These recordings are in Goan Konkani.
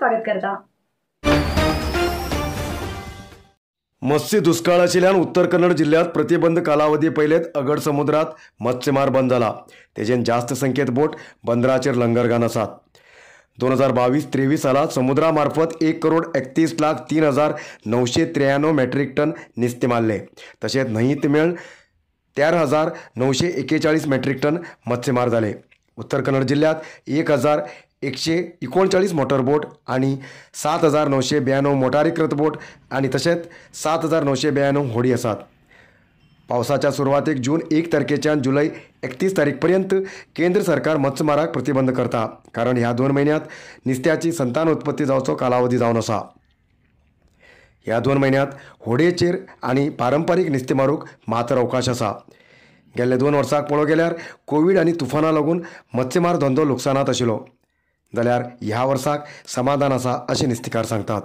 स्वागत करता. मत्स्य दुष्काळ आशिल्ल्यान उत्तर कन्नड जिल्ह्यात प्रतिबंध कालावधी पयलेच अगड समुद्रात मत्स्यमार बंद जाला. तेजेन जास्त संख्येत बोट बंदराचेर लंगर घालून आसात. 2022-23 सालात समुद्रा मार्फत 1,31,03,993 मेट्रीक टन नुस्तें मारले. तशेंच न्हंयेंत मेळ 13,941 मेट्रीक टन मत्स्यमार जाले. उत्तर कन्नड जिल्ह्यात 1,139 मोटरबोट आनी 7,992 मोटारीकृत बोट आनी तशेंच 7,992 होडी आसात. पावसाच्या सुरवातेक जून 1 तारखेच्यान जुलय 31 तारीख पर्यंत केंद्र सरकार मत्स्यमाराक प्रतिबंध करता, कारण ह्या 2 म्हयन्यांत नुस्त्याची संतान उत्पत्ती जावचो कालावधी जावन आसा. ह्या 2 म्हयन्यांत होडयेचेर आनी पारंपारीक नुस्तें मारूंक मात्र अवकाश आसा. गेल्ले 2 वर्साक पळोवंक गेल्यार कोवीड आनी तुफाना लागून मत्स्यमार धंदो लुकसाणांत आशिल्लो, जाल्यार ह्या वर्साक समाधान आसा अशें नुस्तेकार सांगतात.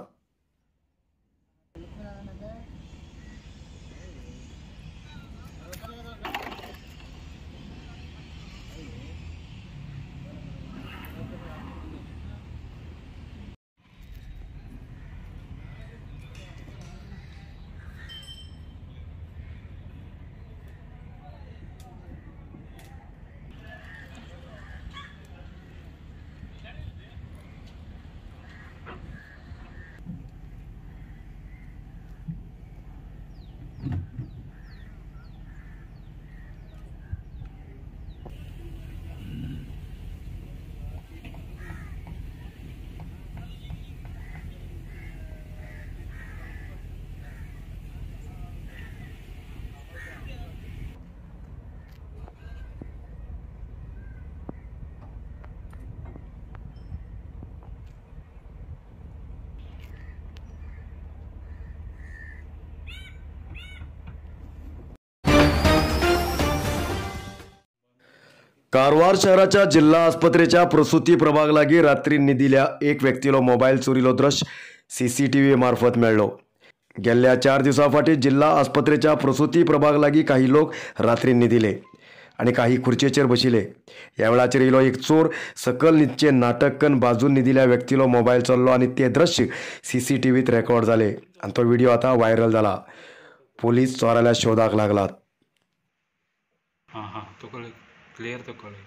कारवार शहराच्या जिल्हा आस्पत्रेच्या प्रसूती प्रभाग लागी रात्री निदिल्या एक व्यक्तीलो मोबायल चोरीलो दृश्य सीसीटीव्ही मार्फत मेळ्ळो. गेल्ल्या 4 दिवसां फाटीं जिल्हा आस्पत्रेच्या प्रसूती प्रभाग लागी काही लोक रात्री निदिले आनी काही खुर्चेचेर बशिले. ह्या वेळाचेर येयलो एक चोर सकल न्हिदचें नाटक कन्न बाजून निदिल्या व्यक्तीलो मोबायल चल्लो आनी ते दृश्य सीसीटीव्हीत रेकॉर्ड जाले आनी तो व्हिडिओ आतां व्हायरल जाला. पोलीस चोराल्या शोधाक लागलात. हां हां तो क्लियर तो कळ्ळें.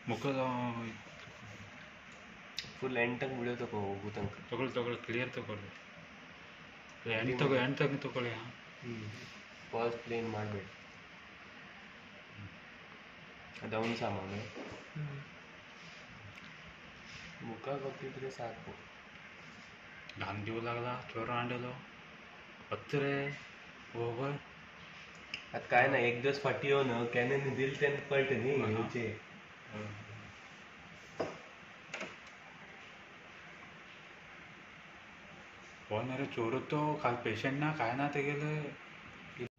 मुखार फुल एंड तक व्हिडिओ तो तांकां सगळें सगळें क्लियर तो कळ्ळें. एंड तक एंड तक तो कळ्ळें. हां पॉज प्लेन ಮಾಡಬೇಡ. ಡೌನ್ ಸಾಮಾನು ಮುಖ ಗೊತ್ತಿದ್ರೆ ಸಾಕು. घाम दिवं लागला चोर हांडलो पत्रे होय. आता काय ना एक दिवस फाटी येवन केन्ना न्हिदिल तेन्ना कळटा न्ही येवचे. हो ना रे चोर तो खाल पेशंट ना काय ना तेगेले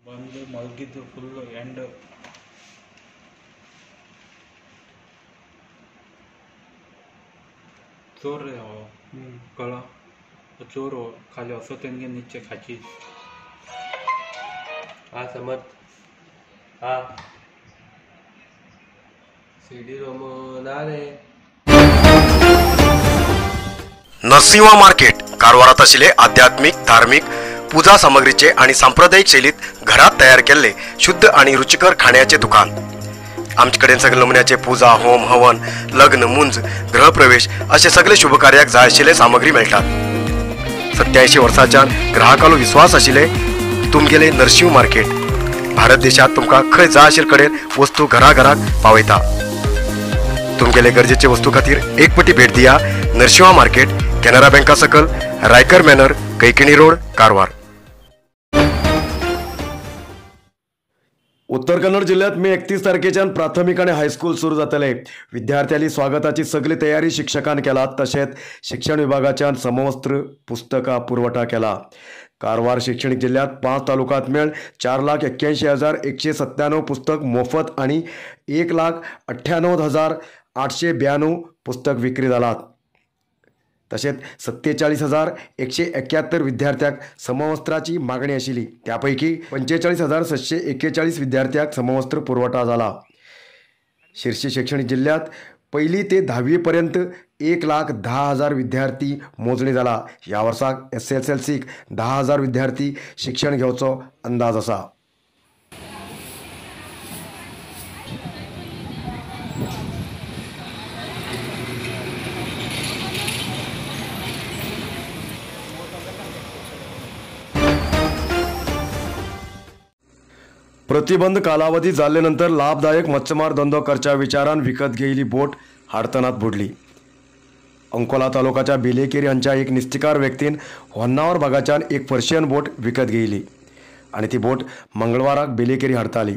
बंद मलगीत फुल एंड. चोर रे हो कळ्ळो चोर हो खाली असो तेंगे न्हिदचे खाची. हा समर्थ हा सीडी रोम ना रे. नरसिंहा मार्केट कारवारात आशिल्ले आध्यात्मिक धार्मिक पूजा सामग्रीचे आणि सांप्रदायिक शैलीत घरात तयार केल्ले शुद्ध आणि रुचिकर खाण्याचे दुकान. आमचे कडेन सगळे नमुन्याचे पूजा होम हवन लग्न मुंज गृहप्रवेश असे सगळे शुभकार्याक जाय आशिल्ले सामग्री मेळटात. 87 वर्सांच्यान ग्राहकालो विश्वास आशिल्ले तुमगेले नरसिंह मार्केट भारत देशात तुमकां खंय जाय आशिल्ले कडेन वस्तू घराघराक पावयता. तुमगेले गरजेचे वस्तू खातीर एक पटी भेट दिया नरसिंहा मार्केट, केनरा बँका सकल, रायकर मॅनर, कैकिणी रोड, कारवार. उत्तर कन्नड जिल्ह्यात मे 31 तारखेच्यान प्राथमिक आणि हायस्कूल सुरू जातले. विद्यार्थ्यांनी स्वागताची सगळी तयारी शिक्षकान केला, तशेंच शिक्षण विभागाच्यान समवस्त्र पुस्तकां पुरवठा केला. कारवार शैक्षणिक जिल्ह्यात 5 तालुक्यात मेळ 4,81,197 पुस्तक मोफत आणि 1,98,892 पुस्तक विक्री जालात. तशेंच 47,171 विद्यार्थ्यांक समवस्त्राची मागणी आशिल्ली, त्यापैकी 45,741 विद्यार्थ्यांक समवस्त्र पुरवठा जाला. शिर्शी शैक्षणिक जिल्ह्यात पहिली ते 10वी पर्यंत 1,10,000 विद्यार्थी मोजणी जाला. ह्या वर्साक SSLCक 10,000 विद्यार्थी शिक्षण घेवचो अंदाज आसा. प्रतिबंध कालावधी जाल्ले नंतर लाभदायक मत्स्यमार धंदो करच्या विचारान विकत घेयली बोट हाडतनात बुडली. अंकोला तालुकाच्या बेलेकेरी हांच्या एक निस्तिकार व्यक्तीन होन्नावर भागाच्यान एक पर्शियन बोट विकत घेयली आनी ती बोट मंगळवाराक बेलेकेरी हाडताली,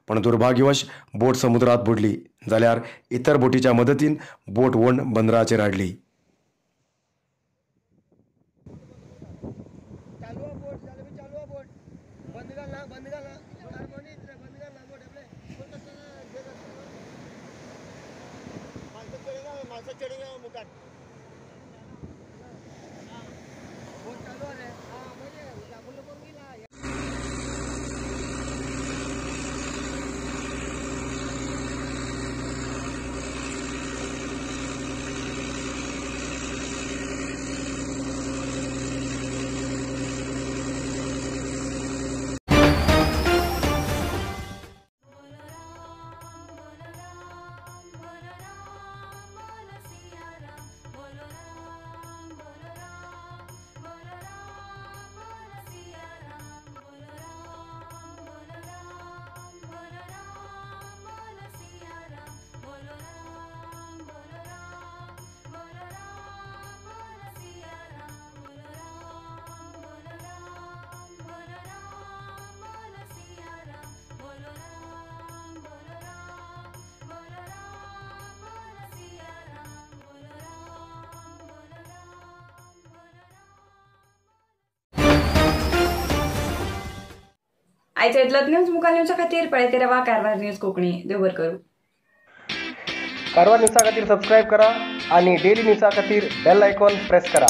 पण दुर्भाग्यवश बोट समुद्रात बुडली. जाल्यार इतर बोटीच्या मदतीन बोट वण बंदराचेर हाडली. आयच्या इतलोच न्यूज मुखार न्यूजा खातीर पळयत रावा कारवार न्यूज कोंकणी. देव बरें करूं. कारवार न्यूजा खातीर सबस्क्रायब करा आणि डेली न्यूजा खातीर बेल आयकॉन प्रेस करा.